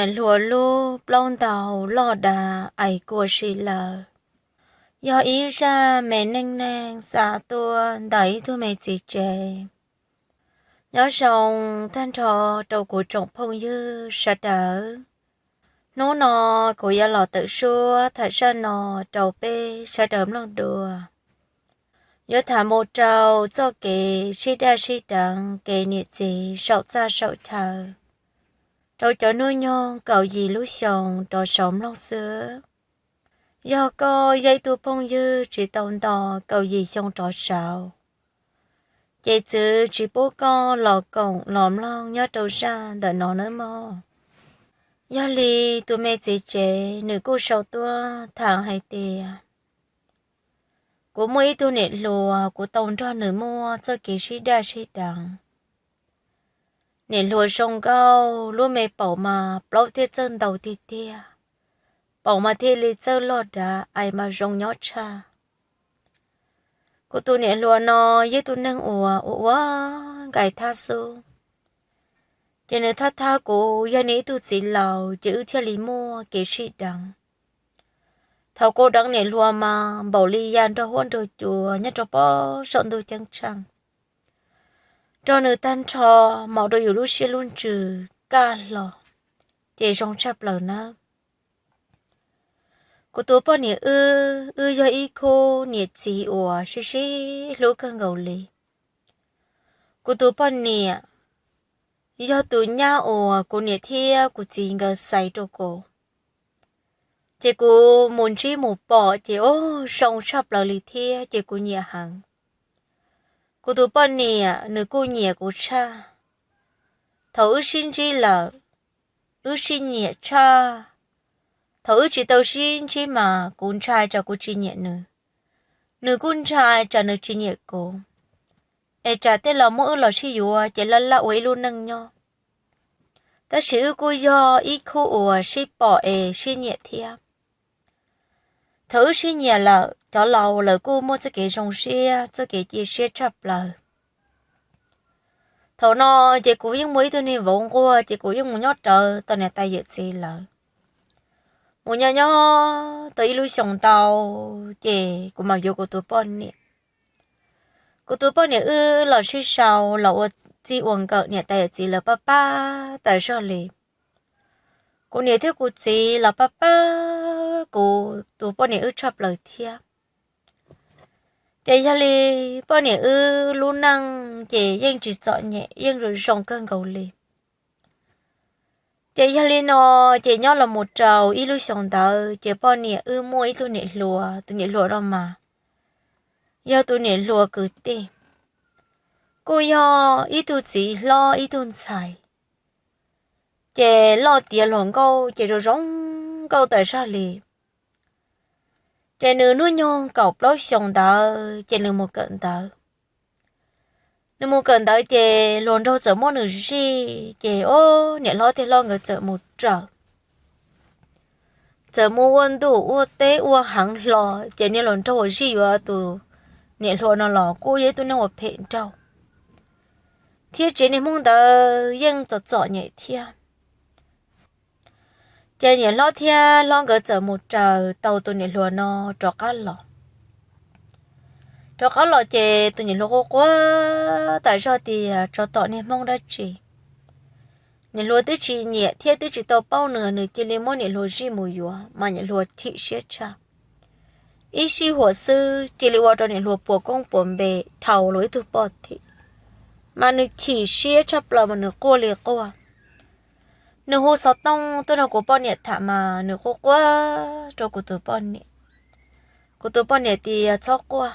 Niam hluas lub plaub ntug loj dav ais kua si lawm. Yog ib zaj me neej neeg xa tuaj ntawm ib tug me txiv tsev. Nyob zoo tag nrho rau kuv tsoom phooj ywg sawv daws. Hnub no kuv yuav los tawm suab tham zaj no rau peb sawv daws mloog dua. Yuav tham mus rau txoj kev sib daj sib deev kev niam txiv saum txaj saum chaw, rau cov hnub nyoog kaum yim lub xyoo rov saud mloog xwb. Yog koj yog ib tug phooj ywg tsis tau nto kaum yim xyoo rov saud, ces txwv tsis pub koj los koom los mloog nyob rau zaj ntawm no nawb mog. Yog li tus me txiv tsev nws kuj sau tuaj tham hais tias kuv muaj ib tug niam hluas, kuv tau nrog nws muaj txoj kev sib daj sib deev. Niam hluas zoo nkauj, lub me paum mas plaub thiaj txawj ntaus tiag tiag, paum mas thiaj li txawj loj dav, ais mas zoo nyob tshaj. Kuv tus niam hluas no yog ib tug neeg uas ua ua nkais thab xub, ces nws thab thab kuv, yog nws ib tug txiv laus ces wb thiaj li muaj kev sib deev. Thaum kuv deev niam hluas mas npaum li ya nrog huab nrog cua nyob rau pem saum ntuj ceeb tsheej, nrog nws tag nrho, maum rau yus lub siab lub ntsws kaj hlo, ces zoo tshaj plaws nawb. Kuv tus poj niam wb, wb yog ib khub niam txiv uas sib sib hlub kawg nkaus li. Kuv tus poj niam yog tus nyab uas kuv niam thiab kuv txiv nkawd xaiv rau kuv, ces kuv mus ntsib mus pom ces o, zoo tshaj plaws li thiab ces kuv nyiam heev. Kuv tus poj niam nws kuj nyiam kuv tshaj. Thaum wb sib ntsib lawm, wb sib nyiam tshaj. Thaum wb tsis tau sib ntsib mas kuv ntshai tsam kuv tsis nyiam nws, nws kuj ntshai tsam nws tsis nyiam kuv, es tsam tej los muab wb los sib yuav ces laj laj ua ib lub neej nyob. Tab sis wb kuj yog ib khub uas sib pom es sib nyiam thiab. Thaum wb sib nyiam lawm, cov laus lawv kuj muaj txoj kev zoo siab, txoj kev cia siab tshaj plaws. Thaum no ces kuv yeej muaj ib tug niag vauv nquag, ces kuv yeej mus nyob rawv tom niam tais yawm txiv lawv. Mus nyob nyob tau ib lub xyoos ntau, ces kuv mam yuav kuv tus poj niam. Kuv tus poj niam wb los sib sau los ua txij ua nkawm niam tais yawm txiv lawv pab pab tas zog li. Kuv niam thiab kuv txiv los pab pab kuv tus poj niam wb tshaj plaws thiab. Ces yog li poj niam wb lub neej ces yeej tsis txom nyem, yeej zoo zoo kawg nkaus li. Ces yog li no, ces nyob los mus rau ib lub xyoos ntawd ces poj niam wb muaj ib tug niam hluas, tus niam hluas no mas yog tus niam hluas kwv tij, kuj yog ib tug txiv hlob ib tug ntxhais, ces loj tiav hluas nkauj ces zoo zoo nkauj tas zog li. Ces nws hnub nyoog kaum plaub xyoos ntawd ces nws mus kawm ntawv. Nws mus kawm ntawv ces hluas nraug txawm muab nws zij, ces o, niam hlob thiab hlob nkawd txawm mus raws, txawm mus ua ntuj ua teb ua heev hlo, ces niag hluas nraug uas zij yuav tus niam hluas no los kuj yog ib tug neeg uas phem nraug, thiab tsev niag hmoob ntawd yeej txom txom nyem thiab. Ces niam hlob thiab hlob nkawd txawm mus raws tau tus niam hluas no rov qab los. Rov qab los ces tus niam hluas quaj quaj tas zog tias tsov tom niag hmoob dab tsi. Niam hluas twb tsis nyiam thiab twb tsis tau paub nws, nws cia li muab niam hluas zij mus yuav mas niam hluas chim siab tshaj. Ib sij huam xwb cia li ua rau niam hluas puas koob puas npe dhau los ib tug poj thim, mas nws chim siab tshaj plaws mas nws quaj li quaj. Nws hu xov tooj tuaj nrog kuv poj niam tham mas nws quaj quaj rau kuv tus poj niam. Kuv tus poj niam tias txhob quaj,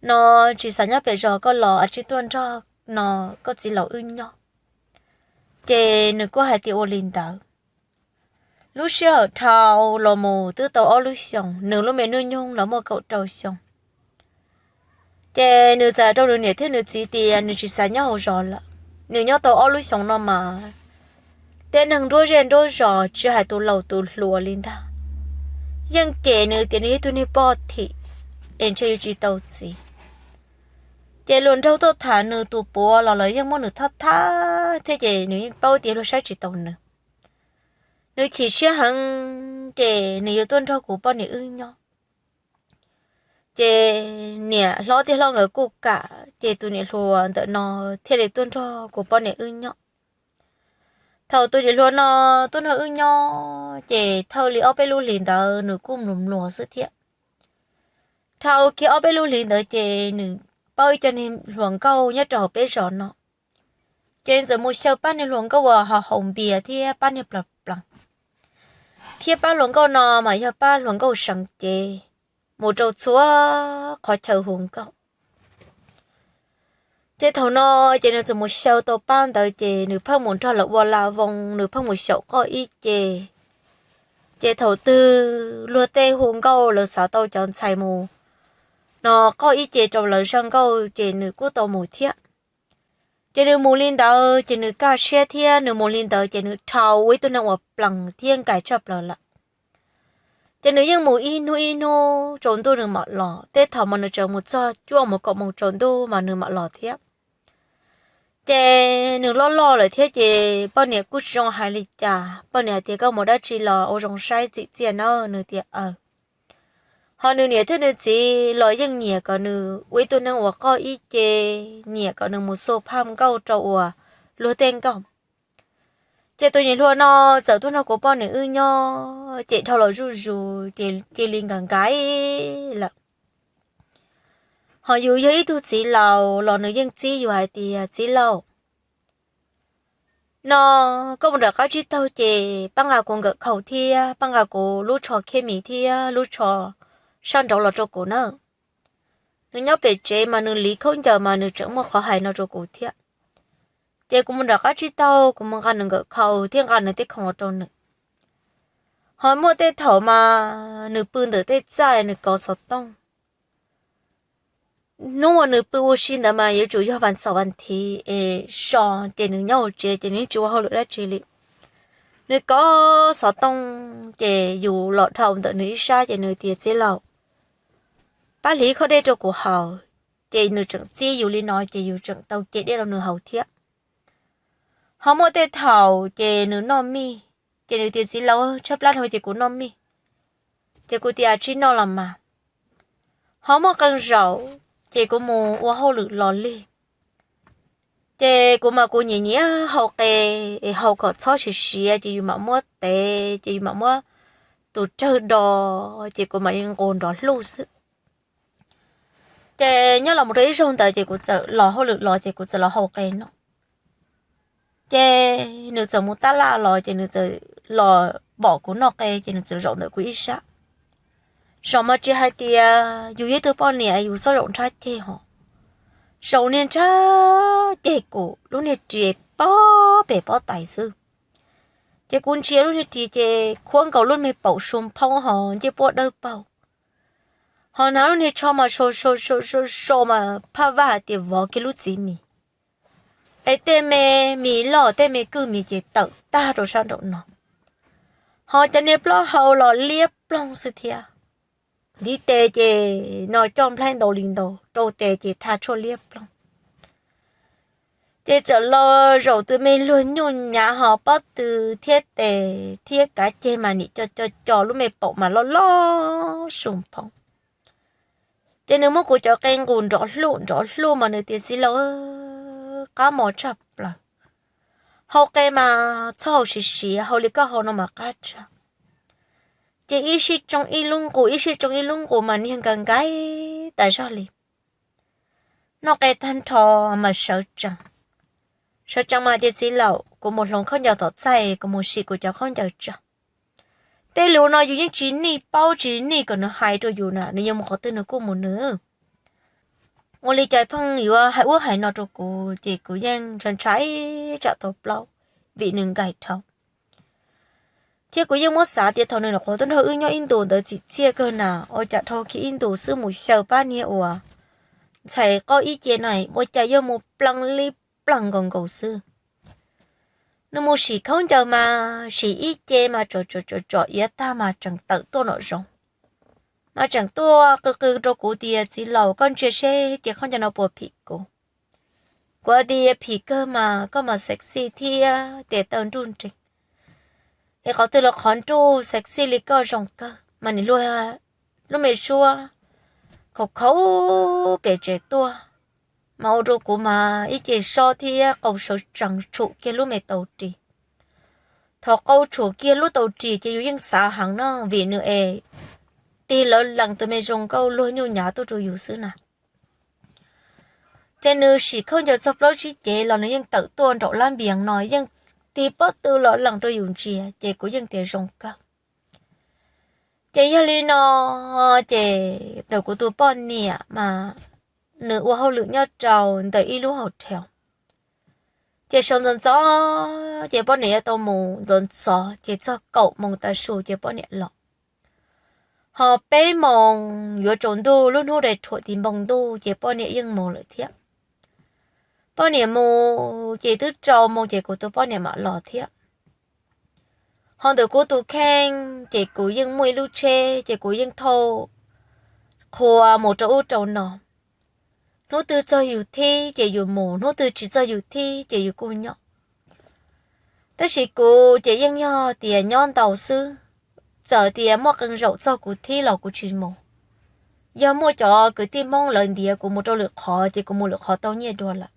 no tsis xav nyob pem zos koj los, a tsis tuaj nrog no koj txiv laus wb nyob. Ces nws kuj hais tias ua li ntawd. Lub sij hawm dhau los mus twb tau ob lub xyoos, nws lub me hnub nyoog los muaj kaum rau xyoo. Ces nws txawm rau nws niam thiab nws txiv tias nws tsis xav nyob hauv zos lawm. Nws nyob tau ob lub xyoos no mas tej neeg nruab zej nruab zos tsis hais tus laus tus hluas li ntag, yeej cem nws tias nws yog ib tug niag poj thim, es ntshe yuav tsis tau txiv. Ces luag nraug tuaj tham nws tus puav los lawv yeej muab nws thab thab thiab, ces nws yeej paub tias luag saib tsis taus nws. Nws chim siab heev ces nws yuav tuaj nrog kuv poj niam wb nyob. Ces niam hlob thiab hlob nkawd kuj kam, ces tus niam hluas ntawm no thiaj li tuaj nrog kuv poj niam wb nyob. Thaum tus niam hluas no tuaj nrog wb nyob ces thawj li ob peb lub hlis ntawd nws kuj mluas mluas xwb thiab. Dhau kiag ob peb lub hlis ntawd ces nws paub ib co niag hluas nkauj nyob rau hauv peb zos no, ces txawm mus xyaw pab niag hluas nkauj uas haus haus npias thiab pab niag plas plas, thiab pab hluas nkauj no mas yog pab hluas nkauj seev cev mus rau txhua qhov chaw hu nkauj. Ces thaum no ces nws txawm mus xyaw tau pab ntawd ces nws pheej mus nrog lawv ua la voos, nws pheej mus xyaum qoj ib ce. Ces thaum twg luag tej hu nkauj lawv xav tau cov ntxhais mus no qoj ib ce rau lawv zaj nkauj ces nws kuj tau mus thiab. Ces nws mus li ntawd ces nws kaj siab thiab, nws mus li ntawd ces nws dhau ua ib tug neeg uas plees thiab nkais tshaj plaws lawm. Ces nws yeej mus ib hnub ib hnub tsaus ntuj nws mam los, tej thaum mas nws tseem mus txog cuaj mus kaum moos tsaus ntuj mas nws mam los thiab. Ces nws loj loj lawm thiab ces poj niam kuj tsis zoo hais li cas, poj niam hais tias koj mus dab tsi los ua zoo saib txim txiaj nawb, nws tias aw. Ho nws niam thiab nws txiv los yeej nyiam kom nws ua ib tug neeg uas qoj ib ce, nyiam kom nws mus xu phaj nkauj rau uas luag tej nkauj. Ces tus niam hluas no txawm tuaj nrog kuv poj niam wb nyob ces dhau los zuj zus ces cia li nkam nkaiv lawm. Ho yus yog ib tug txiv laus los nws yeej txib yus hais tias txiv laus, no koj mus nram qab tsib taug ces pab nqa kuv nkawm khau thiab pab nqa kuv lub tsho khiab mis thiab lub tsho sab nraud los rau kuv na. Nws nyob pem tsev mas nws liv khaub ncaws mas nws tseem muaj qhov hais no rau kuv thiab. Ces kuv mus nram qab tsib taug kuv mus nqa nws nkawm khau thiab nqa nws tej khoom los rau nws. Ho muaj tej thaum mas nws pw ntawm tej txaj nws kov xov tooj. Hnub uas nws pw ua si ntawd mas yuav tsum yog vas xaum vas thiv es so, ces nws nyob hauv tsev ces nws yeej tsis ua hauj lwm dab tsi li. Nws kov xov tooj ces yus los dhau ntawm nws ib sab ces nws tias txiv laus, pab hliv khob dej rau kuv haus. Ces nws tseem txib yus li no ces yus tseem tau ce dej rau nws haus thiab. Ho muaj tej thaum ces nws noj mij, ces nws tias txiv laus, tshaib plab dhau ces kuv noj mij. Ces kuv tias tsis noj los mas. Ho muaj qee zaum ces kuv mus ua hauj lwm los lig, ces kuv mas kuv nyiam nyiam hau qe, es hau kom txhob siav siav ces yus mam muab tev ces yus mam muab tus rawg do, ces kuv mam li nqus nrov hlub xwb. Ces nyob los mus rau ib zaug ntawd ces kuv txawm los hauj lwm los ces kuv txawm los hau qe noj. Ces nws txawm mus tab laj los ces nws txawm los pom kuv noj qe ces nws txawm zaum ntawm kuv ib sab. Zaum mas tsis hais tias yus yog ib tug poj niam yus txhob zaum nrhab ceg hos. Zaum niag nrhab ceg kuv lub niag ris pob pem pob tais xwb. Ces kuv ntsia lub niag ris ces khuab nkaus lub me paum su nphoob hos ncej puab dawb paug. Ho hnav lub niag tsho mas so so so so mas phaj vaj hais tias vov kiag lub txiv mis. Es tej me mis loj tej me kwj mis ces tawm tag rau sab nraum no. Ho cov niag plaub hau los liab ploog xwb thiab. Ntiv tes ces no coj nplhaib ntau li ntau, rau tes ces thaj tshuaj liab ploog. Ces txawm los zaum tus me luag nyuj nyav ho pob tw thiab tes thiab kav ceg mas nim co co co lub me paum mas loj loj su nphoob. Ces nws muab kuv cov qe nqus nrov hlub nrov hlub mas nws tias txiv laus, qab mos tshaj plaws. Hau qe mas txhob hau siav siav, hau li koj hau no mas qab tshaj. Ces ib sij tsoo ib lub nqus ib sij tsoo ib lub nqus mas niag nkawd nkaiv tas zog li. Noj qe tag nrho mas sawv tsees. Sawv tsees mas tias txiv laus, kuv mus hloov khaub ncaws tom txaj, kuv mus sim kuv cov khaub ncaws tso. Tej lus no yus yeej tsis nij paub tsis nij kom nws hais rau yus na, nws yuav mus qhov twg nws kuj mus nws. Ua li cas pheej yuav hais ub hais no rau kuv ces kuv yeej ntshai ntshai tsam tau plaub, vim nws nkais dhau. Thiab kuv yeej muab xav tias thaum nws nyuam qhuav tuaj nrog wb nyob ib ntus ntawd txim txiaj kawg na, ua cas dhau kiag ib ntus xwb mus xyaw pab niag uas ntxhais qoj ib ce no, ua cas yuav mus plees li plees nkaus nkaus xwb. Nws mus sim khaub ncaws mas sim ib ce mas tsom tsom tsom tsom iav tag mas tseem tawm tuaj nraum zoov, mas tseem tuaj qw qw rau kuv tias txiv laus, koj ntsia seb ces khaub ncaws no puas phim kuv. Kuv tias phim kawg mas, koj mas sexy thiab tes taw nruj nrees. Es qhov twg los qhov nruj sexy li koj zoo kawg mas nim luag lub me suab khaus khaus pem tsev tuaj, mas ua rau kuv mas ib ce sob thiab qau sawv tsees tshum kiag lub me tau ris. Thaum qau tshum kiag lub tau ris ces yus yeej xav heev no vim nws es tig lawv lees tus me zoo nkauj luag nyuj nyav tuaj rau yus xwb na. Ces nws sim khaub ncaws txog plaub tsib cev los nws yeej tawm tuaj nraum lab npias no yeej tig pob tw los lees rau yus ntsia ces kuv yeej tias zoo kawg. Ces yog li no ces ntawm kuv tus poj niam mas nws ua hauj lwm nyob rau ntawm ib lub hau theos. Ces sawv ntxov ntxov ces poj niam yuav tau mus ntxov ntxov ces txog kaum moos tav su ces poj niam los. Ho peb moos yuav tsaus ntuj lub hnub dai rhuam tis npoo ntuj ces poj niam yeej mus lawm thiab. Poj niam mus ces twb rau moos ces kuv tus poj niam mam los thiab. Ho ntawm kuv tus kheej ces kuv yeej muaj ib lub tsheb ces kuv yeej thauj qhua mus rau ub rau no. Hnub twg txog yus thib ces yus mus, hnub twg tsis txog yus thib ces yus kuj nyob. Tab sis kuv ces yeej yog tias nyob ntau xwb, txawm tias muaj qee zaum txog kuv thib los kuv tsis mus. Yog muaj cov kwv tij Hmoob lawv ntiav kuv mus rau lwm qhov ces kuv mus lwm qhov tau nyiaj dua lawm.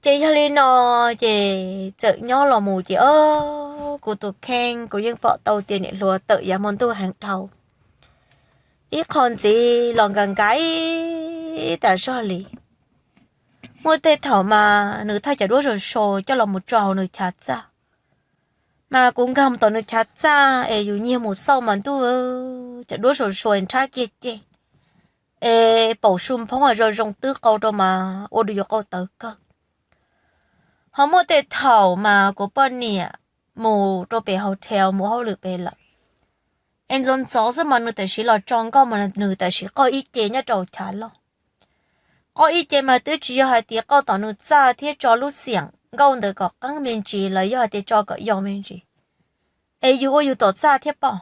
Ces yog li no ces txawm nyob los mus ces o, kuv tus kheej kuv yeej pom tau tias niam hluas tawm yav hmo ntuj heev dhau. Ib qho ntxiv los nkag nkag tas zog li. Muaj tej thaum mas nws thauj cov duab sau sau coj los mus tso hauv nws chav txaj. Mas kuv nkag mus tom nws chav txaj es yus nyiag mus xauj mas ntuj, cov duab sau sau nrhab kiag ceg es paum su nphoob zoo zoo twb qau rau mas ua rau yus qau tawv kawg. Ho muaj tej thaum mas kuv poj niam mus rau pem hau thel mus hauj lwm pem lawm, es ntxov ntxov xwb mas nws tam sim los tso nkauj mas nws tam sim qauj ib ce nyob rau chav loj. Qauj ib ce mas twb tsis yog hais tias qauj tom nws txaj thiab tso lub xiam nkauj ntawd kom qeeb me ntsis los yog hais tias tso kom yau me ntsis, es yus ua yus tom txaj thiab pom.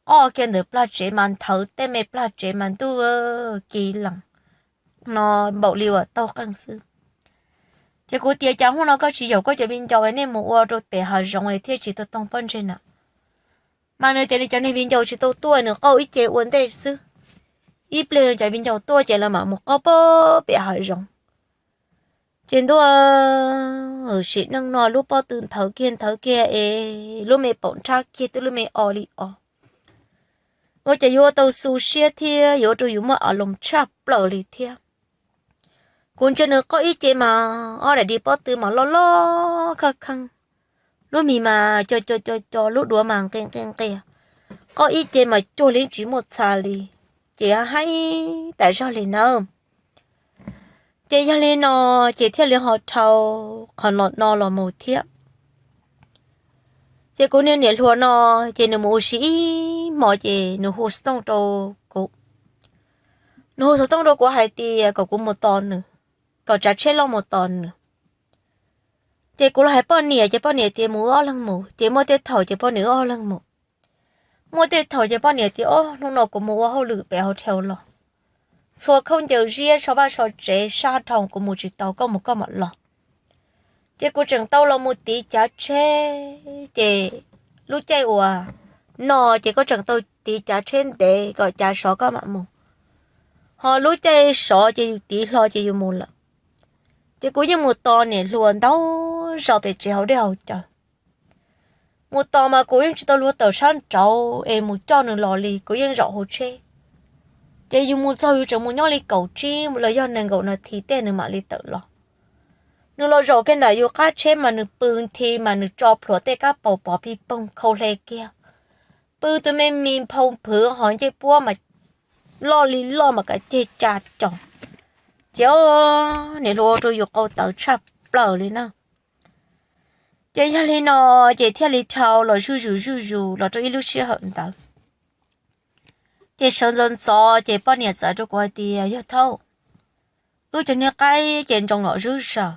Qauj kiag ntawm plag tsev mas nthawv tej me plag tsev mas ntuj, kiv lees no npaum li uas taug qeej xwb. Ces kuv tias cas hnub no koj tsis yaum koj cov viv ncaus nej mus ua rau pem hav zoov thiaj tsis tau toog pob ntseg na. Mas nws tias nws cov niag viv ncaus tsis tau tuaj, nws qauj ib ce ua ntej xwb. Ib pliag nws cov viv ncaus tuaj ces lawv mam mus qauj pem hav zoov. Ces ntuj, sim neej no lub pob tw nthawv kiag nthawv kiag es lub me paum nrhab kiag twb lub me o li o. Ua cas yuav ua tau xu siab thiab yuav ua rau yus muaj a loos tshaj plaws li thiab. Kuv ntsia nws qauj ib ce mas ob daim di pob tw mas loj loj khaj kheej, lub mis mas co co co co, lub duav mas nqi nqi nqia, qauj ib ce mas cuag li tsis muaj txha li, ces haib tas zog li nawb. Ces yog li no ces thiaj li ho dhau qhov no los mus thiab. Ces kuv niag niam hluas no ces nws mus ua si ib hmos ces nws hu xov tooj rau kuv. Nws hu xov tooj rau kuv hais tias kom kuv mus tos nws, kom tsav tsheb loj mus tos nws. Ces kuv los hais poj niam ces poj niam tias mus wb ob leeg mus, ces muaj tej thaum ces poj niam wb ob leeg mus. Muaj tej thaum ces poj niam tias o, hnub no kuv mus ua hauj lwm pem hau thel los, txhua khaub ncaws ziab so vaj so tsev sab dhau kuv mus tsis tau, koj mus koj mam los. Ces kuv tseem tau los mus tiv cav tsheb, ces lub caij uas no ces koj tseem tau tiv cav tsheb ntev kom cav sov koj mam mus. Ho lub caij sov ces yus tiv hlo ces yus mus lawm. Ces kuv yeej mus tos niam hluas ntau zaus pem tsev hauv dej hauv cawv. Mus tos mas kuv yeej tsis tau luag tawm sab nraud es mus coj nws los li, kuv yeej zaum hauv tsheb. Ces yus mus txog yus tseem mus nyob li kaum tsib los yog nees nkaum nas this tej nws mam li tawm los. Nws los zaum kiag ntawm yus qab tsheb mas nws pw nthi mas nws tso plhuav tej kab paus pov pij poog khau hle kiag, pw tus me mis nphau nphwv ho ncej puab mas loj li loj mas kav ceg tsa cos. Ces o, niam hluas ua rau yus qau tawv tshaj plaws li na. Ces yog li no ces thiaj li dhau los zuj zus zuj zus los rau ib lub sij hawm ntawd. Ces sawv ntxov ntxov ces poj niam txawm rau kuv hais tias yog thaum wb cov niag qaib ces ntsoos zom zaws,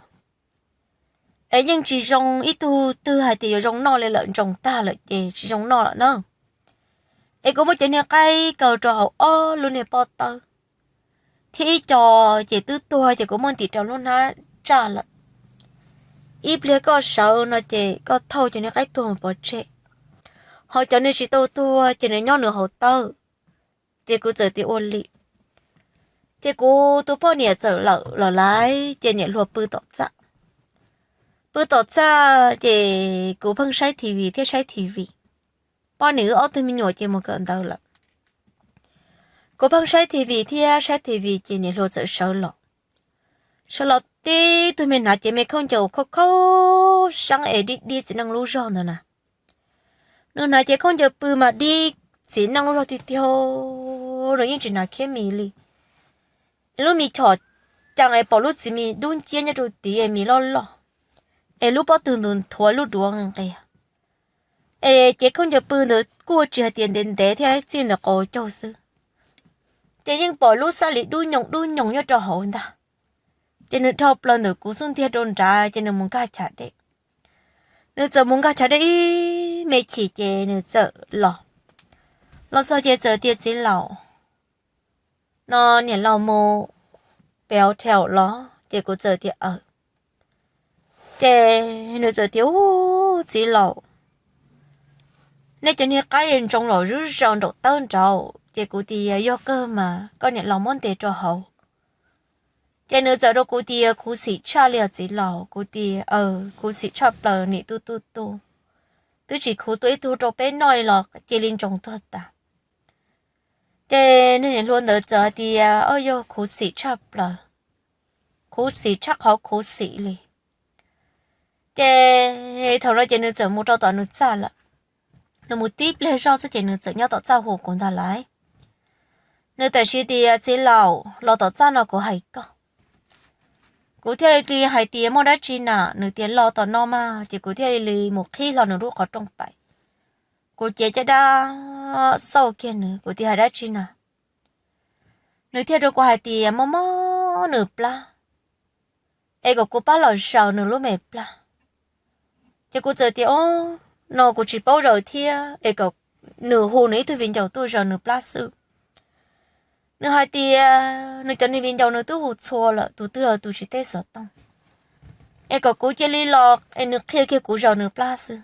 es yeej tsis zoo ib tug twg hais tias yuav zoo noj li lawm, ntsoos tag lawm ces tsis zoo noj lawm na. Es kuv muab cov niag qaib kaw rau hauv ob lub niag pob tawb, thiab ib co ces twb tuag ces kuv muab ntim rau lub hnab tsaj lawm. ib pliag koj sawv no ces koj thauj cov niag qaib tuag mus pov tseg, ho cov niag tsis tau tuag ces nws nyob nws hauv tawb. Ces kuv txawm tias ua li. Ces kuv tus poj niam txawm lawm los lais ces niam hluas pw tom txaj. Pw tom txaj ces kuv pheej saib T V thiab saib T V. Poj niam wb ob tug me nyuam ces mus kawm ntawv lawm. Kuv pheej saib T V thiab saib T V ces niam hluas txawm sawv los. Sawv los tib tug me hnav cev me khaub ncaws khaub khaub seeb es dib dib txiv neej lub zog ntawd na. Nws hnav cev khaub ncaws pw mas dib txiv neej lub zog tiag tiag, nws yeej tsis hnav khiab mis li. Es lub mis chom cees es pom lub txiv mis dub nciab nyob rau tid es mis loj loj, es lub pob tw ntus nthuav lub duav nqis nqis. Es cev khaub ncaws pw ntawd kuj tsis hais tias ntev ntev thiab, txij ntawm qaum caug xwb, ces yeej pom lub xab lis dub nyoos dub nyoos nyob rau hauv ntag. Ces nws dhau plaws ntawm kuv xub ntiag rau nrad ces nws mus nkag chav dej. Nws txawm mus nkag chav dej ib me chim ces nws txawm los. Los txog ces txawm tias, Txiv laus, no niam laus mus pem hotel los? Ces kuv txawm tias, Aws. Ces nws txawm tias, Ub, txiv laus, nej cov niag qaib ntsoov los zuj zaws nraum tawb nraud. Ces kuv tias, Yog kawg mas, koj niam laus muab ntes rau hauv. Ces nws txawm rau kuv tias, Khuv xim tshaj li os txiv laus. Kuv tias, Aws, khuv xim tshaj plaws niam tu tu tu, twb tsis khuv tuaj ib tug rau peb noj li los cia li ntsoov tuag tas. Ces niag niam hluas ntawd txawm hais tias, Aub, yog khuv xim tshaj plaws, khuv xim tshaj qhov khuv xim li. Ces thaum no ces nws txawm mus rau tom nws txaj lawm. Nws mus tib pliag zoj xwb ces nws txawm nyob tom txaj hu kuv ntag lauj. Nws tam sim tias, Txiv laus, los tom txaj no kuv hais koj. Kuv thiaj li hais tias, Muaj dab tsi na? Nws tias, Los tom no mas. Ces kuv thiaj li mus qhib hlo nws lub qhov rooj pais. Kuv cev caj dab xauj kiag nws, kuv tias, Hais dab tsi na? Nws thiaj rau kuv hais tias mob mob nws plab, es kom kuv pab los zaws nws lub me plab. Ces kuv txawm tias, Ob, no kuv tsis paub zaws thiab, es kom nws hu nws ib tug viv ncaus tuaj zaws nws plab xwb. Nws hais tias nws cov niag viv ncaus nws twb hu txhua lawm, tus twg los tus tsis teb xov tooj, es kom kuv cia li los es nws qhia kiag kuv zaws nws plab xwb.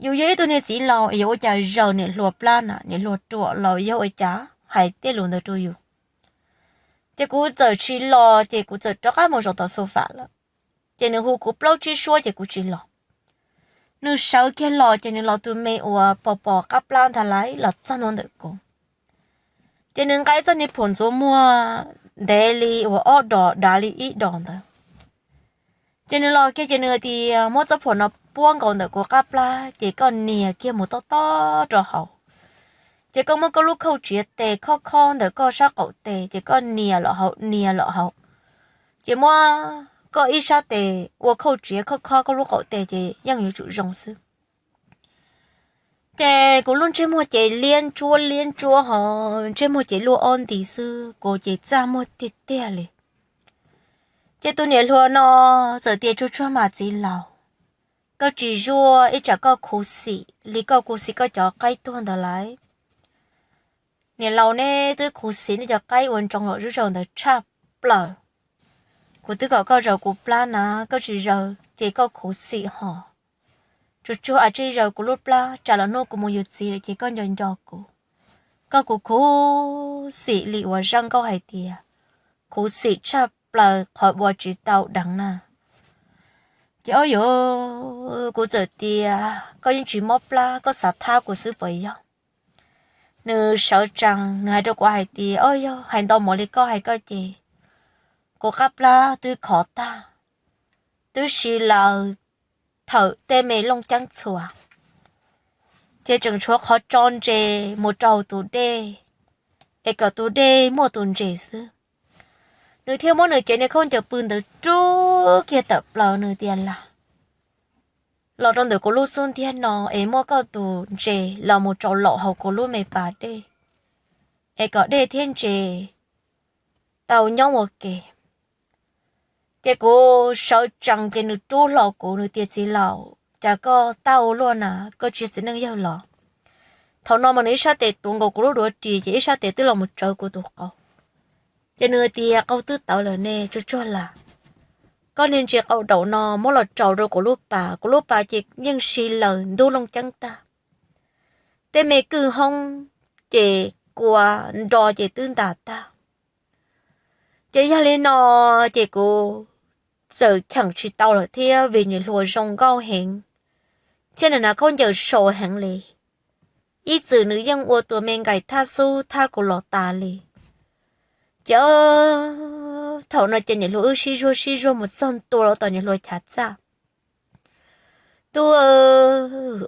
Yus yog ib tug niag txiv laus es yuav ua cas zaws niam hluas plab na, niam hluas ruam los yog ua cas hais tej lus ntawd rau yus. Ces kuv txawm tsis los, ces kuv txawm rov qab mus zaum tom sofa lawm. Ces nws hu kuv plaub tsib suab ces kuv tsis los. Nws sawv kiag los ces nws los tus me uas pos pos qab plab ntag lauj los txog ntua ntawm kuv. Ces nws nqa txoj niag phuam ntxuav muag ntev li uas ob dos dav li ib dos ntawd. Ces nws los kiag ces nws tias, Muab txoj phuam no puab nkaus ntawm kuv qab plab ces koj nias kiag mus tob tob rau hauv. Ces koj muab koj lub khauj tsiav tes khob khob ntawm koj sab qaum tes ces koj nias los hauv, nias los hauv. Ces muab koj ib sab tes ua khauj tsiav khob khob koj lub qaum tes ces yeej yuav tsum zoo xwb. Ces kuv lub ntsej muag ces liab ntsuab liab ntsuab ho ntsej muag ces luaj ob nti xwb, kuv ces txaj muag tiag tiag li. Ces tus niam hluas no txawm tias, Tsuag tsuag mas txiv laus, koj tsis zuaj ib tsam koj khuv xim li koj khuv xim koj cov qaib tuag ntawd lauj. Niam laus neb twb khuv xim nej cov qaib ua ntsoov los zuj zaws ntawd tshaj plaws. Kuv twb kom koj zaws kuv plab na, koj tsis zaws ces koj khuv xim ho. Tsuag tsuag a tsij zaws kuv lub plab, tsam los hnub kuv mus yuav txiv lawm ces koj nco nco kuv. Koj khuv khuv xim li uas zaj nkauj hais tias, khuv xim tshaj plaws qhov ua tsis tau deev na. Ces ob yuav, kuv txawm tias, Koj yeej tsis mob plab, koj xav thab kuv xwb puas yog? Nws sawv tsees, nws hais rau kuv hais tias, Ob yog, hais ntau mus li koj hais koj ces kuv qab plab twb khov tag, twb si laws thawm tej me looj ceeb txhua, ces tseem tshuav qhov tso ntses mus rau tus dej, es kom tus dej muaj tus ntses xwb. Nws thiaj muab nws cev niag khaub ncaws pw ntawd rub kiag tawm plaws, nws tias, Lam los rau ntawm kuv lub xub ntiag no es muab koj tus ntses los mus tso laum hauv kuv lub me pas dej, es kom dej thiab ntses tau nyob ua ke. Ces kuv sawv tsees ces nws rub hlo kuv, nws tias, Txiv laus, cas koj tab ua luaj na, koj tsis yog txiv neej yawg los? Thaum no mas nws ib sab tes tuav nkaus kuv lub duav ris ces ib sab tes twb los mus tsawv kuv tus qau. Ces nws tias, Qau twb tawv lawm ne, tsuag tsuag las. koj niag ntses qau daum no muab los rau rau kuv lub pas, kuv lub pas ces yeej si laws ntub looj ceeb tag. Tej me kwj hoob ces kua nro ces twb ntas tag. Ces yog li no ces kuv txawm cheem tsis tau lawm thiab vim niam hluas zoo nkauj heev thiab nws hnav khaub ncaws sau heev li. Ib txwm nws yeej ua tus me nkais thab xub thab kuv los tas li. Ces thaum no ces niam hluas wb sib zuag sib zuag mus txog ntua los tom niam hluas chav txaj. Tub,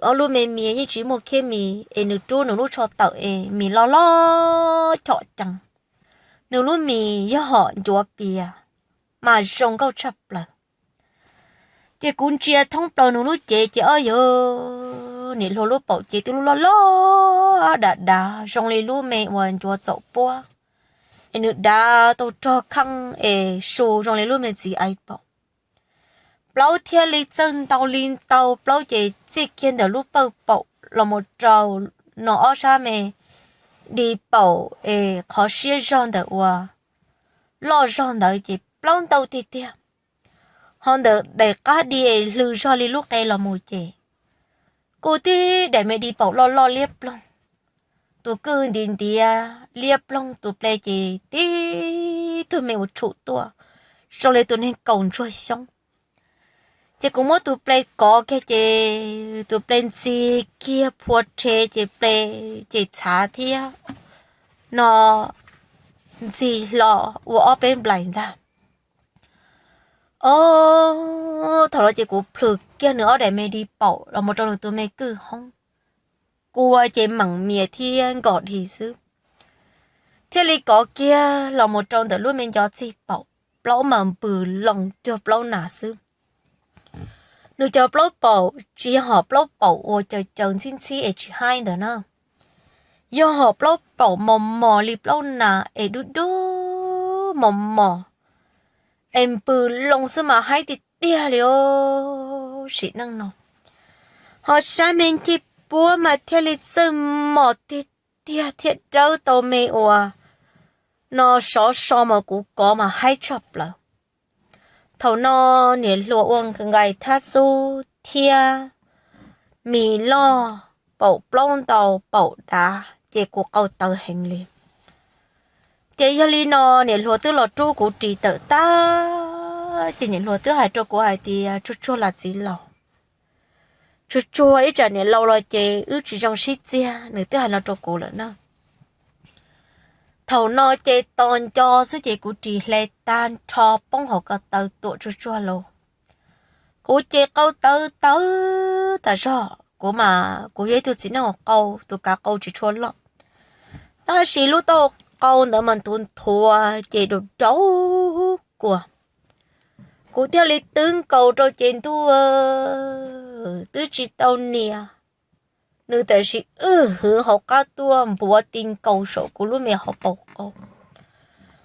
ob lub me mis yeej tsis muaj khiab mis es nws rub nws lub tsho tawm es mis loj loj chom cees. Nws lub mis yog hom ncuav pias mas zoo nkauj tshaj plaws. Ces kuv ntsia thoob plaws nws lub cev ces ob yog niam hluas lub paum ces twb lub loj loj dav dav zoo li lub me uas ncuav txaum puab, es nws dav tau rog kheej es su zoo li lub me txiv aiv paum. Plaub thiaj li txawj ntau li ntau, plaub ces txij kiag ntawm lub pawj paum los mus rau no ob sab me di paum es qhov siab zog ntawm uas loj zog ntawd ces plaub ntau tiag tiag. Ho ntawm daim qab di es hlws zog li lub qe los mus ces kuj tib daim me di paum loj loj liab ploog, tus kwj nti ntiav liab ploog, tus ple ces tib tug me ua tshum tuaj zoo li tus neeg kaus ntsuag xyoob. Ces kuv muab tus ple kov kiag ces tus ple ntxig kiag phua rhe ces ple ces txhav thiab no ntxig hlo ua ob peb nplais ntag. Ob, thaum no ces kuv plhws kiag nws ob daim me di paum los mus rau nws tus me kwj hoob, kua ces meem mias thiab nkos dhi xwb. Thiaj li kov kiag los mus rau ntawm lub me nco txij paum, plaub mas npws loo cuag plaub nas xwb. Nws cov plaub paum tsis yog hom plaub paum uas caws caws ntxhib ntxhib es tsis haib ntawd na, yog hom plaub paum mos mos li plaub nas es dub dub mos mos es npws loo xwb mas haib tiag tiag li os sim neej no. Ho sab me ncej puab mas thiaj li txawj mos tiag tiag thiab dawb tau me uas no sov so mas kuv kov mas haib tshaj plaws. Thaum no niam hluas ua nkais thab xub thiab mis loj, paum plaub ntau paum dav ces kuv qau tawv heev li. Ces yog li no niam hluas twb los rub kuv ris tawm tag ces niam hluas twb hais rau kuv hais tias, Tsuag tsuag las txiv laus, tsuag tsuag ib tsam niam laus los ces wb tsis zoo sib txiag. Nws twb hais no rau kuv lawm na. Thaum no ces tos nco xwb ces kuv ris hle tag nrho poob hauv ko taw tuam tsuag tsuag los. Kuv ces qau tawv tawv tas zog, kuv mas kuv yog ib tug txiv neej uas qau, tus kav qau tsis tshua loj, tab sis lub taub hau qau ntawd mas ntuav nthuav ces daum daub kua. Kuv thiaj li twb nkaus rau ces ntuj, twb tsis tau nias, nws tam sim wb hwv hauv qab tuaj npuav ti nkaus saum kuv lub me hauv paus qau.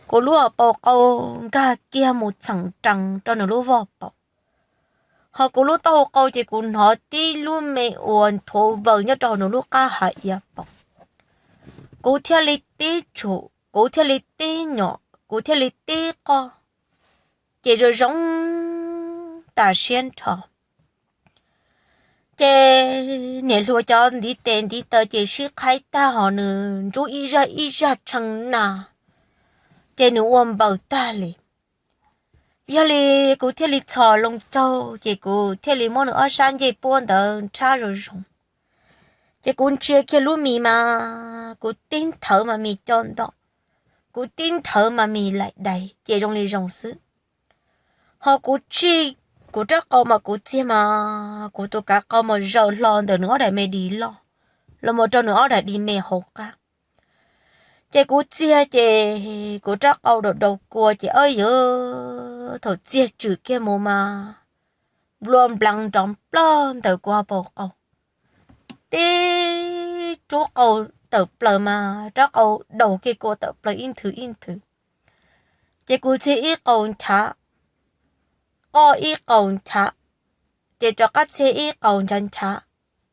Kuv lub hauv paus qau nkag kiag mus txheem rees rau nws lub voj paum, ho kuv lub taub hau qau ces kuv hnov tib lub me uas nthuav vawg nyob rau hauv nws lub qab hav iav paum. Kuv thiaj li tib tshum, kuv thiaj li tib nyom, kuv thiaj li tib qoj, ces zoo zoo tas siab nrho. Ces niam hluas cov ntiv tes ntiv taw ces sib qhaib tag, ho nws ntsub ib zaj ib zaj tshee na, ces nws ua npaws tag li. Yog li kuv thiaj li txhos loo caug, ces kuv thiaj li muab nws ob sab ncej puab ntawd nrhab zoo zoo. Ces kuv ntsia kiag lub mis mas kuv tib nthawv mas mis co nto, kuv tib nthawv mas mis laim dais, ces zoo li zoo xwb. Ho kuv tsij kuv rab qau mas kuv txiag mas kuv tus kav qau mas zaws hlo ntawm nws ob daim me di loj los mus rau nws ob daim di me hauv qab. Ces kuv txiag ces kuv rab qau daum daus kua ces ob yawg thaum txiag tswm kiag mus mas nplua npleev nrov nploj ntawm kuv hauv paus qau. Tib rub qau tawm plaws mas rab qau daus kiag kua tawm plaws ib nthwv ib nthwv. Ces kuv txiag ib qau nchav, qoj ib qau nchav, ces rov qab txiag ib qau nchav nchav,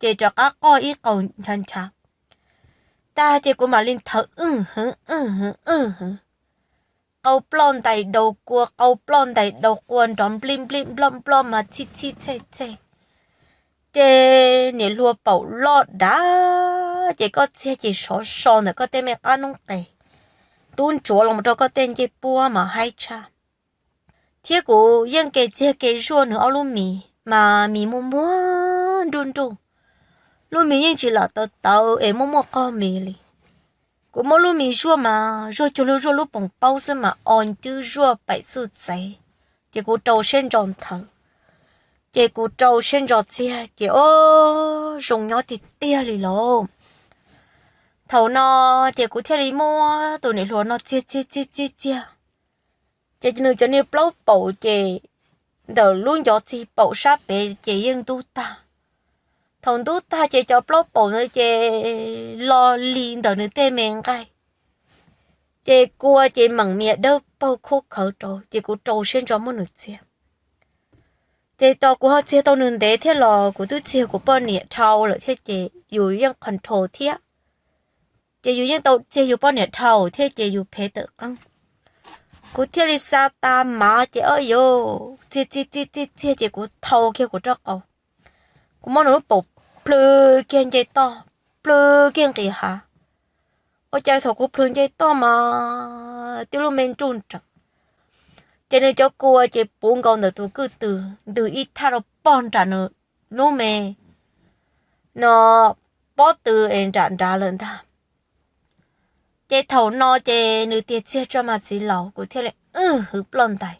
ces rov qab qoj ib qau nchav nchav. Tag ces kuv mam li nthawv wj hwv wj hwv wj hwv. qau ploj ntais daus kua, qau ploj ntais daus kua nrov nplij nplij nploj nploj mas txhij txhij txhej txhej. Ces niam hluas paum loj dav ces koj txiag ces sov so ntawm koj tej me qab noob qes, tub ntsuav los rau koj tej ncej puab mas haib tshaj. Thiab kuv yeej ke txiag ke zuaj nws ob lub mis mas mis muaj muaj nruj nruj, lub mis yeej tsis lam tawv tawv es muaj muaj qog mis li. Kuv muab lub mis zuaj mas zuaj cuag lub zuaj lub poom paub xwb mas o ncwb zuaj paim txuj txev, ces kuv rau siab ntso nthawv, ces kuv rau siab ntso txiag ces o zoo nyob tiag tiag li lauj. Thaum no ces kuv thiaj li muab tus niam hluas no txiag txiag txiag txiag txiag, ces nws cov niag plaub paum ces ntawm lub ncov txig paum sab pev ces yeej ntub tag. Thaum ntub tag ces cov plaub paum ntawd ces lo li ntawm nws tej me nqaij, ces kua ces meem mias dawb paug khub khawv rau, ces kuv rau siab ntso muab nws txiag. Ces tos kuv ho txiag tau nws ntev thiab los kuv twb txiag kuv poj niam dhau lawm thiab ces yus yeej control thiab, ces yus yeej tau txiag yus poj niam dhau thiab ces yus phev tawm qeeb. Kuv thiaj li xa tas mav ces o yus txiag txiag txiag txiag txiag ces kuv thau kiag kuv rab qau, kuv muab nws lub paum plhws kiag nce toj, plhws kiag nqis hav. Ua cas thaum kuv plhws nce toj mas tib lub me nruj nrawm, ces nws cov kua ces puv nkaus ntawm tus kwj tw, ntws ib thaj rau pog nram nws lub me no pob tw es nram nrad lawm ntag. Ces thaum no ces nws tias txiag tso mas txiv laus, kuv thiaj li wb hwv ploj ntais.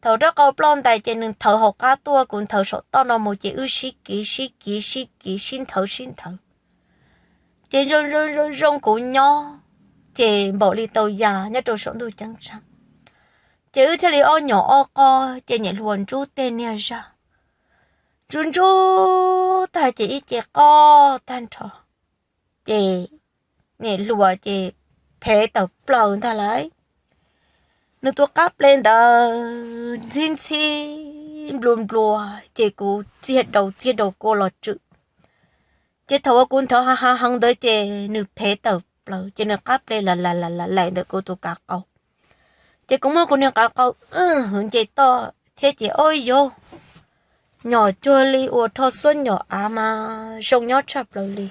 Thaum rab qau ploj ntais ces nws nthawv hauv qab tuaj, kuv nthawv saum toj no mus ces wb sib kiv sib kiv sib kiv sib nthawv sib nthawv, ces zoo zoo zoo kuv nyob, ces npaum li tau ya nyob rau saum ntuj ceeb tsheej. Ces wb thiaj li ob nyom ob qob ces niam hluas ntsub tej niag zaj, ntsub ntsub tag ces ib ce qoj tag nrho, ces niam hluas ces phev tawm plaws ntag lauj. Nws tus qab ple ntawd ntxhib ntxhib nplua nplua, ces kuv txiag daus txiag daus kua los tswm. Ces thaum uas kuv nthawv ha ha heev ntawd ces nws phev tawm plaws ces nws qab ple lam lam lam lam laim ntawm kuv tus kav qau. Ces kuv muab kuv niag kav qau wb hwv nce toj thiab ces o yus nyom cuag li uas rho xuab nyom av mas zoo nyob tshaj plaws li.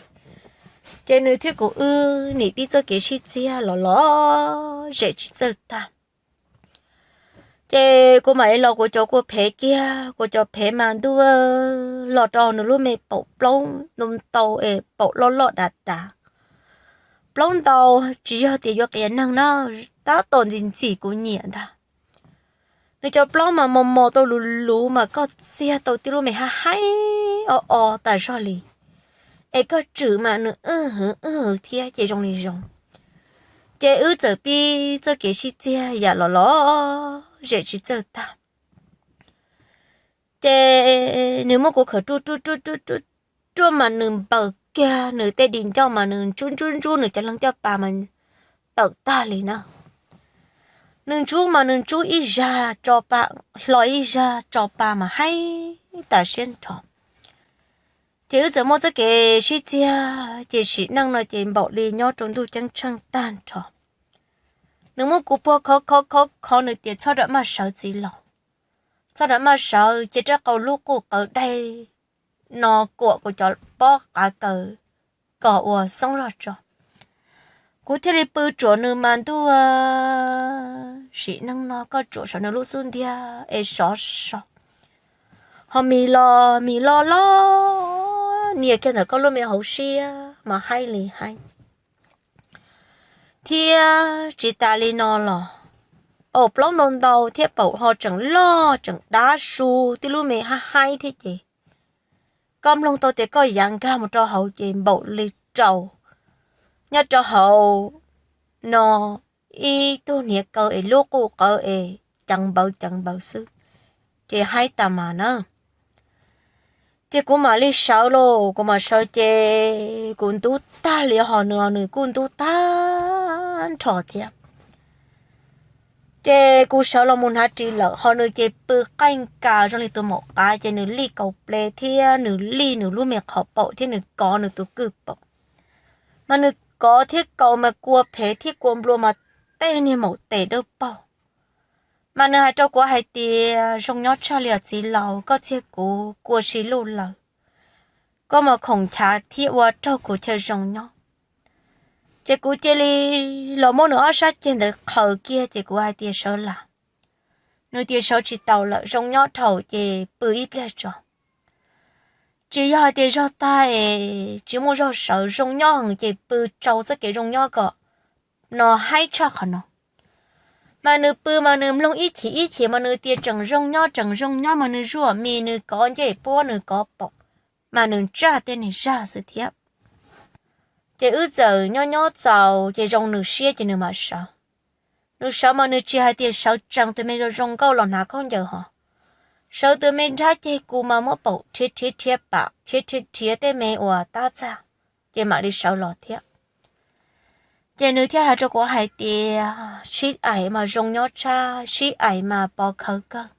Ces nws thiab kuv wb nim pib txoj kev sib txiag los los zem tsis txawj tag. Ces kuv mam li los kuv cov kua phev kiag, kuv cov phev mas ntuj los rau nws lub me paum plaub ntau ntau es paum loj loj dav dav. Plaub ntau tsis yog tias yuav qias neeg na, tab tom ntxim ntxim kuv nyiam ntag. Nws cov plaub mas mos mos tau luv luv mas koj txiag tau tib lub me hab haib o o tas zog li. Es koj tswm mas nws wb hwv wb hwv thiab ces zoo li zoo. Ces wb txawm pib txoj kev sib txiag yam los los zem tsis txawj tag. Ces nws muab kuv khawm ruaj ruaj ruaj ruaj ruaj mas nws npaws kiag nws tej di ncauj mas nws ntsub ntsub ntsub nws cov leeg caj pas mas tawm tag li na. Nws ntsub mas nws ntsub ib zag tso pa, hlo ib zag tso pa mas haib tas siab nrho. Ces wb txawm muaj txoj kev sib txiag, ces sim neej no ces npaum li nyob rau ntuj ceeb tsheej tag nrho. Nws muab kuv puag khov khov khov khov nws tias txhob ram maj sawv txiv laus, txhob ram maj sawv, cia rab qau lub quj qawv daig no kuam kuv cov pob qav kaws kom ua xoob zog tso. Kuv thiaj li pw tsuam nws mas ntuj, sim neej no koj tsuam saum nws lub xub ntiag es sov so, ho mis los mis loj loj nias kiag ntawm koj lub me hauv siab mas haib li haib. Thiab tsis tas li no los, paum plaub ntau ntau thiab paum ho tseem loj tseem dav su tib lub me hab haib thiab ces koj mloog tau tias koj yav nkag mus rau hauv ces npaum li rau nyob rau hauv no ib tug hniav kaw es lub quj qawv es ceev npawv ceev npawv xwb, ces haib tas mas na. Ces kuv mam li sawv lauj, kuv mam sawv ces kuv ntub tag li ho nws los nws kuj ntub tag nrho thiab. Ces kuv sawv los mus hnav ris lawm ho nws ces pw qaij nkas zoo li tus maum qav ces nws lij kaus ples thiab nws lij nws lub me qhov paum thiab nws kov nws tus kwj paum. Mas nws kov thiab kaus mas kua phev thiab kua nplua mas tej niag maum tes dawb paug. Mas nws hais rau kuv hais tias, Zoo nyob tshaj li os txiv laus, koj txiag kuv kua si luj lawm, koj mas khoom chav thiab ua raug kuv chaw zoo nyob. Ces kuv cia li los muab nws ob sab ceg ntawd qhaws kiag ces kuv hais tias, Sawv las. Nws tias, Sawv tsis taus lawm, zoo nyob dhau ces pw ib pliag tso. Tsis yog hais tias zog tag es tsis muaj zog sawv, zoo nyob heev ces pw tsau txoj kev zoo nyob kom no haib tshaj qhov no. Mas nws pw mas nws mloog ib chim ib chim mas nws tias tseem zoo nyob, tseem zoo nyob mas nws zuaj mis, nws kov ncej puab, nws kov paum, mas nws ntsaj tej niag zaj xwb thiab. Ces wb txawm nyob nyob txaus ces zoo nws siab ces nws mam sawv. Nws sawv mas nws tsis hais tias sawv tsees tus me zoo zoo nkauj los hnav khaub ncaws hos. Sawv tus me nrab ceg kuv mas muab paum rhiav rhiav rhiav pam, rhiav rhiav rhiav tej me uas tab txag, ces mam li sawv los thiab. Ces nws thiaj hais rau kuv hais tias, Sib aim mas zoo nyob tshaj, sib aim mas pov khawv kawg.